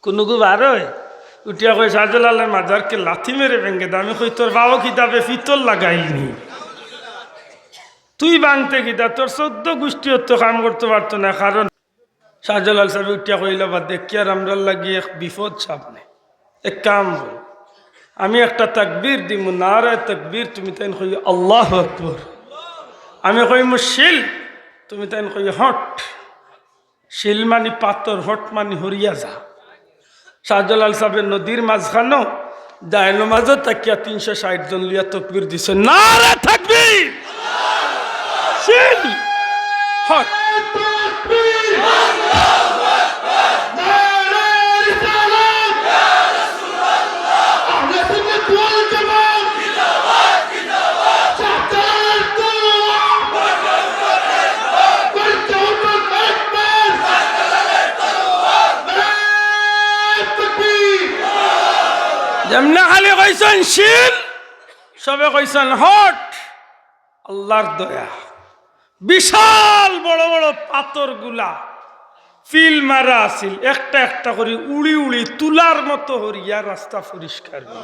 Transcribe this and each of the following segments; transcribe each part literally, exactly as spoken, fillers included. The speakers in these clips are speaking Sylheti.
কুনুগু বার অয়, উঠিয়া কয়, "শাহজালালর মাজারকে লাথি মেরে ভেঙে দে।" আমি কই, "তোর পাও কিতা বে পিতল লাগাইল নি? তুই ভাঙতে কিতা? তোর চৌদ্দ গুষ্টি অত কাম করতে পারতো না।" কারণ শাহজালাল সাবে উঠিয়া কইলা, "বাদ দে, কিয়ার আমরার লাগি এক বিপদ সামনে। এক কাম কর, আমি একটা তাকবীর দিমু, নারায়ে তাকবীর, তুমি তাইন কইও আল্লাহু আকবার। আমি কইমু শিল, তুমি তাইন কইও হট।" শিল মানি পাথর, হট মানি হরিয়া যা। শাহজালাল সাবে নদীর মাঝখানো জায়নমাজো থাকিয়া তিনশো ষাইট জন লইয়া তকবীর দিছে, "নারায়ে তাকবীর! শিল! হট!" যেমনে খালি কইছইন শিল, সবে কইছইন হট। আল্লাহর দয়া, বিশাল বড় বড় পাথরগুলা ফিল মারা আছিল, একটা একটা করি উড়ি উড়ি তুলার মতো হরিয়া রাস্তা পরিষ্কার অইল।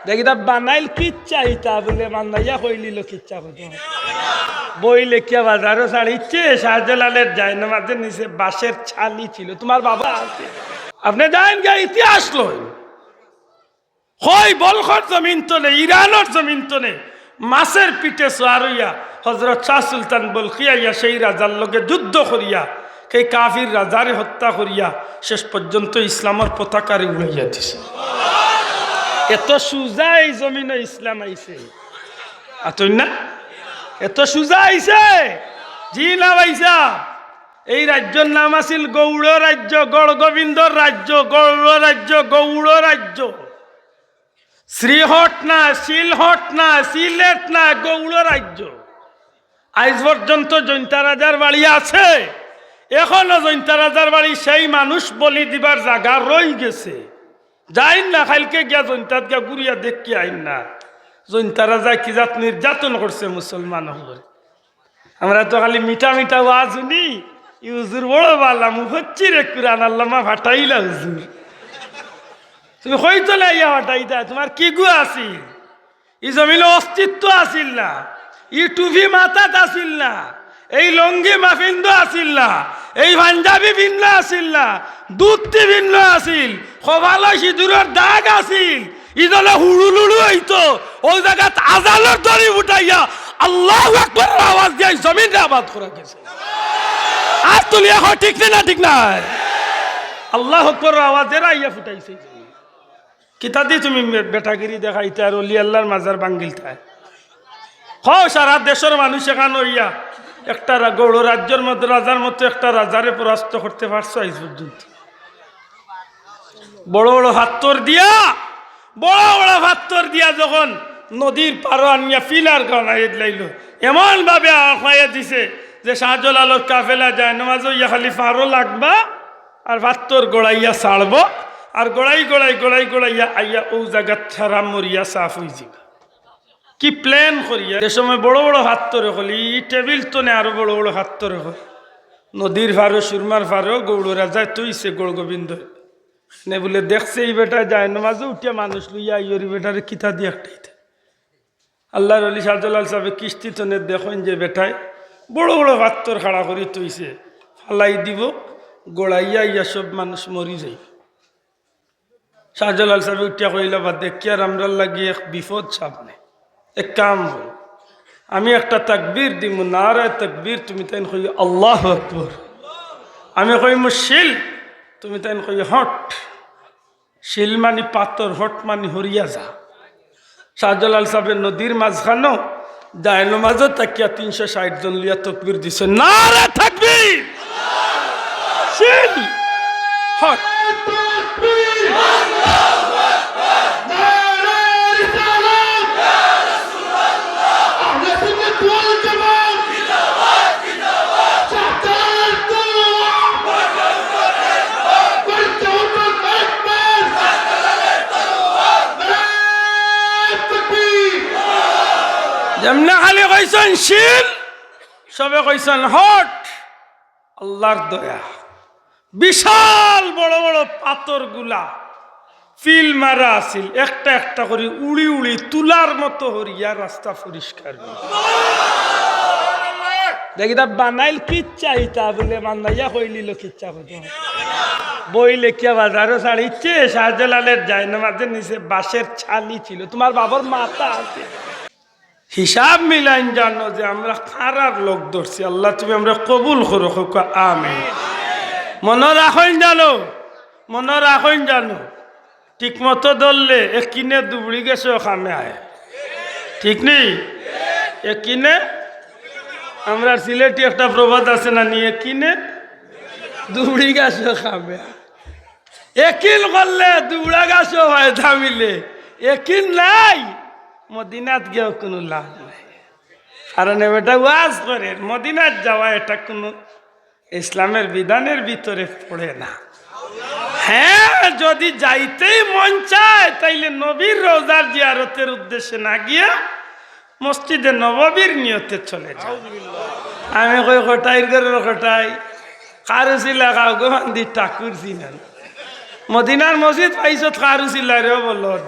দেখি তা বানাইল কিচ্ছা ইতা বুলে বানাইয়া কইলিল কিচ্ছা কইতো। বই লেখিয়া বাজারো ছাড়িছে, শাহজালালের জায়নামাজের নিচে বাঁশের ছালি ছিল। তোমার বাবা আছে, আপনে যাইন গিয়া ইতিহাস লইন। কই বলখর জমিন তনে, ইরানর জমিন তনে, মাছের পিঠে সোয়ার অইয়া হজরত শাহ সুলতান বলখি আইয়া সেই রাজার লগে যুদ্ধ করিয়া, সেই কাফির রাজারে হত্যা করিয়া শেষ পর্যন্ত ইসলামর পতাকারে উড়াইয়া দিছে। এত সুজা এই জমিনো ইসলাম আইছে। আতই না? এত সুজা আইছে? জি না ভাইসাব। এই রাজ্যর নাম আছিল গৌড় রাজ্য, গৌড় গোবিন্দর রাজ্য, গৌড় রাজ্য, গৌড় রাজ্য। শ্রীহট না, সিলহট না, সিলেট না, গৌড় রাজ্য। আইজ পর্যন্ত জৈন্তা রাজার বাড়ি আছে, এখনো জৈন্তা রাজার বাড়ি সেই মানুষ বলি দিবার জাগা রই গেছে। যাইন না, কাইলকে গিয়া জৈন্তাত গিয়া ঘুরিয়া দেখিয়া আইন না। জৈন্তা রাজায় কি জাত নির্যাতন করছে মুসলমান অকলরে। আমরা তো খালি মিঠা মিঠা ওয়াজ হুনি, ই হুজুর বড় বালা, মুফাসসিরে কুরআন, আল্লামা ফাটাইলা হুজুর। তুমি কই তলে আইয়া ফাটাইতা, তোমার কি গু আছিল? ই জমিনো অস্তিত্ব আছিল না, ই টুপি মাথাত আছিল না, এই লুঙ্গি মাফিন্দ আছিল না, এই পাঞ্জাবি ভিন্ন আছিল না, ধুতি ভিন্ন আছিল, কপালো সিঁদুরর দাগ আছিল, ইদলে হুড়ুলুড়ু অইতো, অউ জাগাত আজানর দড়ি উঠাইয়া আল্লাহু আকবরর আওয়াজ দিয়া ই জমিনরে আবাদ করা গেছে। আর তুলিয়া কও ঠিক নি না ঠিক নায়? আল্লাহু আকবরর আওয়াজ এরা আইয়া ফুটাইছে ই জমিন। কিতা দি তুমি বে-, বেটাগিরি দেখাইতায় আর অলি আল্লাহর মাজার ভাঙ্গিলতায়? কও, সারা দেশর মানুষ এখান অইয়া একটা রা-, গৌড় রাজ্যর মতো রাজার মতো একটা রাজারে পরাস্ত করতে পারছো আইজ পর্যন্ত? বড় বড় পাত্থর দিয়া, বড় বড় পাত্থর দিয়া যখন নদীর পারো আনিয়া পিলার বানাইয়া দিলাইলো, এমন ভাবে আ-, খাইয়া দিছে যে শাহজালালর কাফেলা জায়নামাজো অইয়া খালি পারো লাগবা আর পাত্থর গড়াইয়া ছাড়বো, আর গড়াই গড়াই গড়াই গড়াইয়া আইয়া অউ জাগাত সারা মরিয়া সাফ অইযিবা। কি plan করিয়া? যে সময় বড় বড় পাত্থরে কলি, ই টেবিল তনে আরো বড় বড় পাত্থরে কলি। নদীর পারো, সুরমার পারো, গৌড় রাজায় থইছে গৌড় গোবিন্দ। নে বুলে দেখছে ই বেটায় জায়নামাজো উঠিয়া মানুষ লইয়া আইওর, ই বেটারে কিতা দি একটাইতা। আল্লাহর অলি শাহজালাল সাবে কিস্তি তনে দেখইন যে বেটায় বড় বড় পাত্থর খাড়া করি থইছে, ফালাই দিবো, গড়াইয়া আইয়া সব মানুষ মরি যাইবো। শাহজালাল সাবে উঠিয়া কইলা, "বাদ দে, কিয়ার আমরার লাগি এক বিপদ সামনে। এক কাম কর, আমি একটা তাকবীর দিমু, নারায়ে তাকবীর, তুমি তাইন কইও আল্লাহু আকবার। আমি কইমু শিল, তুমি তাইন কইও হট।" শিল মানি পাথর, হট মানি হরিয়া যা। শাহজালাল সাবে নদীর মাঝখানো জায়নামাজো থাকিয়া তিনশো ষাইট জন লইয়া তকবীর দিছে, "নারায়ে তাকবীর! শিল! হট!" যেমনে খালি কইছইন শিল, সবে কইছইন হট। আল্লাহর দয়া, বিশাল বড় বড় পাথরগুলা ফিল মারা আছিল, একটা একটা করি উড়ি উড়ি তুলার মতো হরিয়া রাস্তা পরিষ্কার অইছে। দেখি তা বানাইল কিচ্ছা ইতা বুলে বানাইয়া কইলিল কিচ্ছা কত। বই লেখিয়া বাজারো ছাড়িছে, শাহজালালের জায়নামাজের নিচে বাঁশের ছালি ছিল, তোমার বাবার মাথা আছে। হিসাব মিলাইন জানো যে আমরা কারার লগ ধরছি। আল্লাহ, তুমি আমরা কবুল করো, কউক্কা আমিন। মনো রাখইন জানো, মনো রাখইন জানো, ঠিক মতো ধরলে একিনে দুবড়ি গেছেও কামে আয়, ঠিক নি? একিনে আমরার সিলেটি একটা প্রবাদ আছে না নি, একিনে দুবড়ি গেছেও কামে আয়। একিন করলে দুবড়া গাছও ফায়দা মিলে, একিন নাই, মদিনাত গিয়াও কুনু লাভ নাই। কারণ এ বেটা ওয়াজ করের, মদিনাত যাওয়া এটা কুনু ইসলামের বিধানের ভিতরে পড়ে না। হ্যাঁ, যদি যাইতেই মন চায়, তাইলে নবীর রওজার জিয়ারতের উদ্দেশ্যে না গিয়া মসজিদে নববীর নিয়তে চলে যাও। আমি কই, কটাইর ঘরের কটাই, কারুসিলা খাও গো, বান্দি ঠাকুর চিনইন। মদিনার মসজিদ পাইছত কারুসিলা রে বলদ।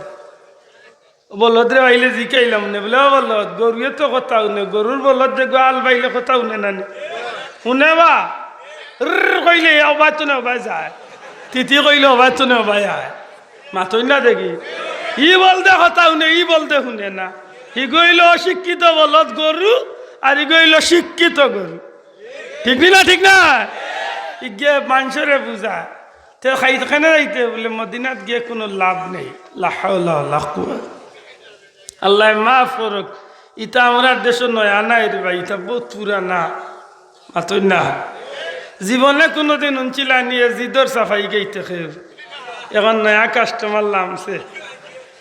বলদ রে পাইলে জিকাইলাম নে, বুলে, "ও বলদ, গরুয়ে তো কথা হুনে, গরুর বলদ যে গোয়াল পাইলে কথা হুনে না নি? হুনে বা? র্র কইলে অবায় তো না অবায় যায়, তিতি কইলে অবায় তো না অবায় আয়।" মাতইন না দেখি। ই বলদে কথা হুনে, ই বলদে হুনে না। হিগু অইলো অশিক্ষিত বলদ গরু, আর ইগু অইলো শিক্ষিত গরু। ঠিক নি না? ঠিক না? ইগে মানষরে বুঝা। তে খাই কেনে যাইতে বুলে, মদিনাত গিয়া কুনু লাভ নেই। লা হাওলা ওয়ালা কুওয়াতা। আল্লায় মাফ করউক। ইতা আমরার দেশো নয়া নায় রে ভাই, ইতা বউত পুরানা। মাতইন না। জীবনে কুনুদিন হুনছিলা নি এজিদর সাফাই গাইতে কেউ? এখন নয়া কাস্টমার লামছে।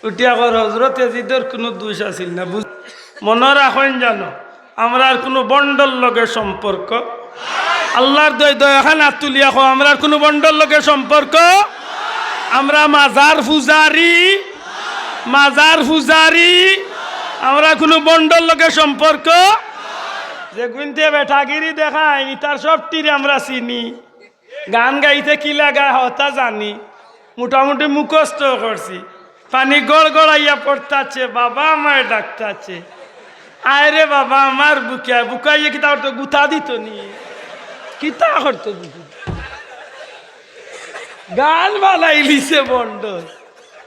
উঠিয়া কর, হজরত এজিদর কুনু দুষ আছিল না। বুঝ-, মনো রাখইন জানো, আমরার কুনু ভন্ডর লগে সম্পর্ক। আল্লার দয়, দয়াখান আত তুলিয়া কও, আমরার কুনু ভন্ডর লগে সম্পর্ক। আমরা মাজার পূজারি, মাজার পূজারি, আমরা কুনু ভন্ডর লগে সম্পর্ক। যেগুইন্তে বেটাগিরি দেখাইন, ইতার সবটিরে আমরা চিনি। গান গাইতে কিলা গায় হতা জানি, মোটামুটি মুখস্থ করছি। পানি গড়গড়াইয়া পড়তাছে, বাবা আমায় ডাকতাছে। আয় রে বাবা আমার বুকে আয়, বুকাইয়ে কিতা করতো, গুতা দিতো নি? কিতা করতো বুকে? গান বানাইলিছে ভন্ড।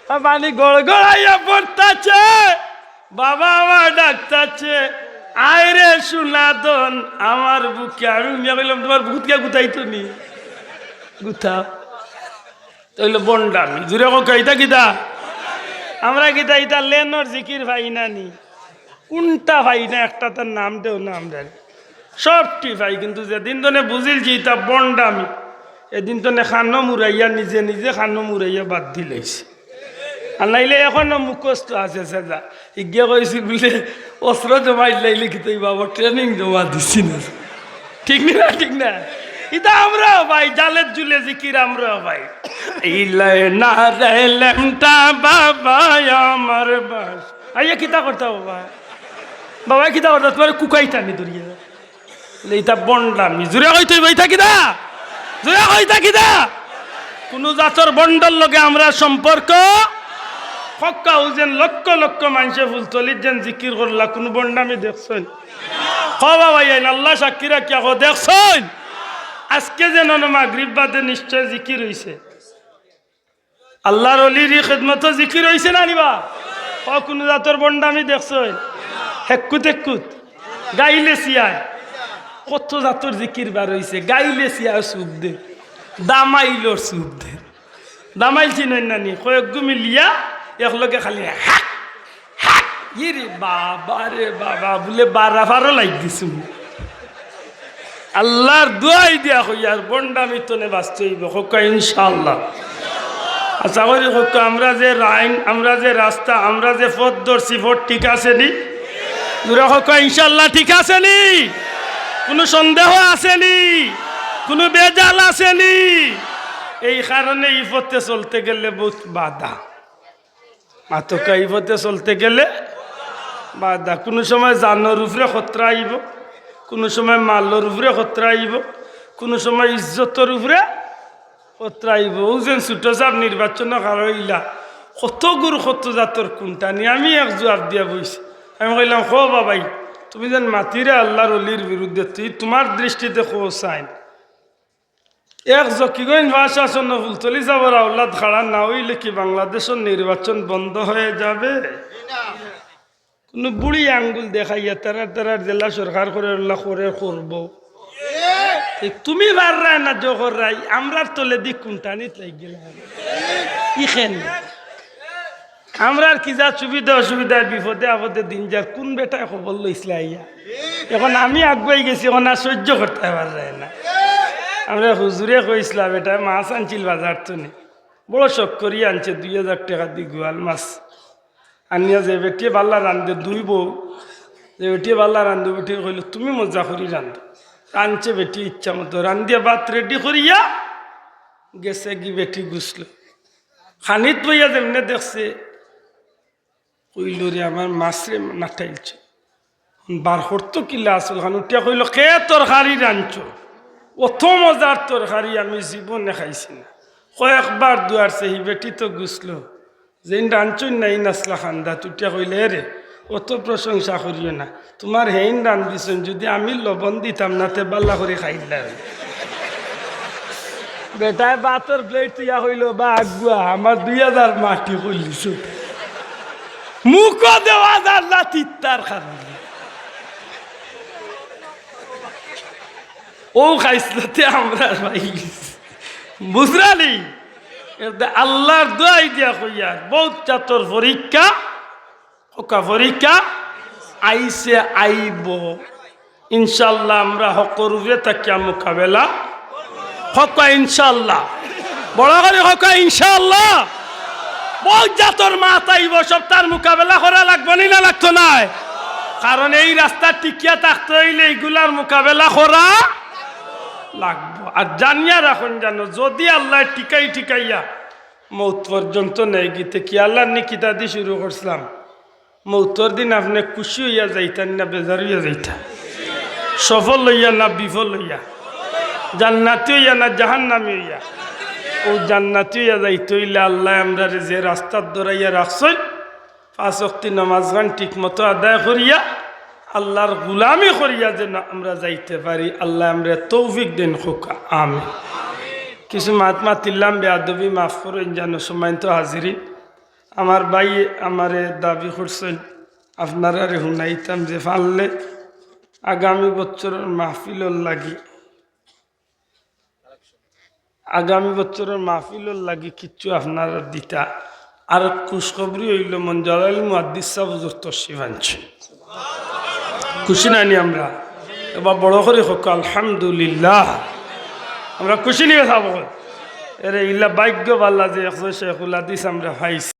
আর পানি গড়গড়াইয়া পড়তাছে, বাবা আমায় ডাকতাছে, আয় রে সোনাধন আমার বুকে। আমি মিয়া কইলাম, "তোমার বুকুত কিয়া গুতাইতো নি?" গুতা। তে অইলো ভন্ডামি। জুরে কউক্কা, ইতা কিতা? আমরা কিতা ইতা লেনর জিকির পাই না নি? কুনটা পাই না, একটা তার নাম দেও না আমরারে। সবটি পাই, কিন্তু যেদিন তনে বুঝিলছি ইতা ভন্ডামি, এদিন তনে কানো মুড়াইয়া নিজে নিজে কানো মুড়াইয়া বাদ দিলাইছি। আর নাইলে এখনো মুখস্থ আছে সেজা। ইগিয়ে কইছিল বুলে, "অস্ত্র জমা ইল্লাইলে কিতা বাবা ট্রেনিং জমা দিছি না।" ঠিক নি না? ঠিক না? ইতা আমরাও পাই, জালের জুলে জিকির আমরাও পাই। ইলাই না রে লেমটা বাবা আমার বাস। আইয়া কিতা করতা বাবা? বাবা কিতা করতা? তোমার কুকাইতা নি ধরিয়া। বুলে, "ইতা ভন্ডামি।" জুরে কইতে অইবো, ইতা কিতা? জুরে কইতা কিতা? কুনু জাতর ভন্ডর লগে আমরার সম্পর্ক। কউক্কা অউ যেন লক্ষ লক্ষ মানষে ফুলতলিত যেন জিকির করলা, কুনু ভন্ডামি দেখছইন? কও বাবা, ইয়াইন আল্লা সাক্ষী রাখিয়া কও, দেখছইন? আজকে যেন মাগরিব বাদে নিশ্চয় জিকির অইছে। আল্লার অলির ই খেদমতো জিকির অইছে না নি বা? কও কুনু জাতর ভন্ডামি দেখছইন? হেক্কুত হেক্কুত। গাইলে সিয়ায়। কত জাতর জিকির বার অইছে। গাইলে সিয়ায় সুখ দে। দামাইলর সুখ দে। দামাইল চিনইন না নি? কয়েকগু মিলিয়া একলগে খালি হাক, হাক। ইরে বাবা রে বাবা, বুলে বারা ফারো লাগ দিছু। আল্লার দোয়াই দিয়া কইয়ার, ভন্ডামি তনে বাঁচতে অইবো। কউক্কা ইনশাআল্লাহ। আশা করি কউক্কা, আমরা যে লাইন, আমরা যে রাস্তা, আমরা যে পথ ধরছি, পথ ঠিক আছে নি? জুরে কউক্কা ইনশাআল্লাহ, ঠিক আছে নি? কুনু সন্দেহ আছে নি? কুনু বেজাল আছে নি? এই কারণে ই পথে চলতে গেলে বউত বাধা। মাতকা ই পথে চলতে গেলে বাধা। কুনু সময় জানর উপরে খতরা আইবো, কুনু সময় মালর উপরে খতরা আইবো, কুনু সময় ইজ্জতর উপরে কতরাইব, ও যেন ছোট সাব নির্বাচন খাড়া অইলা, কত গুর কত জাতর কুন্টানি। আমি এক জুয়াপ দিয়া বইছি, আমি কইলাম, "খো বাবাই, তুমি যেন মাতিরে আল্লার অলির বিরুদ্ধে, তুই তুমার দৃষ্টিতে খো চাইন।" এক জকিগঞ্জ ভাষা সন ফুলতলি সাবর আওলাদ খাড়া না অইলে কি বাংলাদেশর নির্বাচন বন্ধ অইয়া যাইবো? কুনু বুড়ি আঙ্গুল দেখাইয়া তারার তারার জেলা সরকার করের অলা করের করবো। তে তুমি পাররায় না জো কররায়, আমরার তলেদি কুন্টানিত লাগি গেলা। ইখান আমরার কিজাত সুবিধা অসুবিধায় বিপদে আপদে দিন যার কুন বেটায় খবর লইছলা আইয়া। অখন আমি আগুয়াই গেছি, অখন আর সইজ্য করতায় পাররায় না। আমরার হুজুরে কইছলা, বেটায় মাছ আনছিল বাজার থনে, বড় শখ করি আনছে দুই হাজার টেকা দি গুয়াল মাছ। আনিয়া যে বেটিয়ে বালা রান্ধে, দুই বউ, যে বেটিয়ে বালা রান্ধে, বেটিয়ে কইলো, "তুমি মজা করি রান্ধো।" আনছে বেটিয়ে ইচ্ছা মতো রান্ধিয়া ভাত রেডি করিয়া গেছেগি বেটি গুছলো। খানিত বইয়া যেমনে দেখছে, কইলো, "রে আমার মাছ রে, নাটাইলছে।" বার করতো কিলা আসল খান উঠিয়া কইলো, "কে তরকারি রানছো? অত মজার তরকারি আমি জীবনে খাইছি না।" কয়েকবার দুয়ারছে, হি বেটি তো গুছলো। যেইন রানছইন না, ইন আসলা খান্দাত, উঠিয়া কইলে, "এ রে, অত প্রশংসা করিও না। তুমার হেইন রান্ধিছইন, যুদি আমি লবণ দিতাম না, তে বালা করি খাইলা।" বেটায় ভাতর প্লেট তুইয়া কইলো, "বা আগুয়া, আমার দুই হাজার মাটি করলিছ।" মুখো দেওয়া যার না তিত্তার কারণে। ও খাইছলতে আমরার ভাই। বুঝরানি? এতে আল্লার দোয়াই দিয়া কইয়ার, বউত জাতর পরীক্ষা, হক্কর পরীক্ষা আইছে, আইবো। ইনশাআল্লাহ আমরা হক্কর উপরে থাকিয়া মোকাবেলা। হক্কর ইনশাআল্লাহ। বড় করি হক্কর ইনশাআল্লাহ। বউত জাতর মাত আইবো, সবতার মোকাবেলা করা লাগবো নি না লাগতো নায়? কারণ এই রাস্তাত টিকিয়া থাকতে অইলে ইগুলার মোকাবেলা করা লাগবো। আর জানিয়া রাখইন জানো, যুদি আল্লায় টিকাই টিকাইয়া মউত পর্যন্ত নেয়গি, তে কি আল্লার নি কিতা দি শুরু করছিলাম? মউতর দিন আপনে খুশি অইয়া যাইতা না বেজার অইয়া যাইতা? সফল অইয়া না বিফল অইয়া? জান্নাতি অইয়া না জাহান্নামি অইয়া? অউ জান্নাতি অইয়া যাইতে অইলে আল্লায় আমরারে যে রাস্তাত ধরাইয়া রাখছইন, পাঁচ ওয়াক্তি নামাজখান ঠিক মতো আদায় করিয়া, আল্লার গুলামি করিয়া যেন আমরা যাইতে পারি, আল্লায় আমরারে তৌফিক দেইন কউক্কা, আমিন। কিছু মাত মাতিলাম, বেয়াদবি মাফ করইন জানো, সম্মানিত হাজিরিন। আমার ভাইয়ে আমারে দাবি করছইন, আপনারারে হুনাইতাম যে পারলে আগামী বছরর মাহফিলর লাগি, আগামী বছরর মাহফিলর লাগি কিচ্ছু আপনারা দিতা। আর খুশখবরি অইলো মঞ্জুর আলী মুহাদ্দিস সাব হুজুর তশরিফ আনছইন। খুশি নানি আমরা? এবার বড় করি কউক্কা আলহামদুলিল্লাহ। আমরা খুশি নি সাব? এরে ইলা ভাগ্য বালা যে একজন শেখুল হাদিস আমরা পাইছি।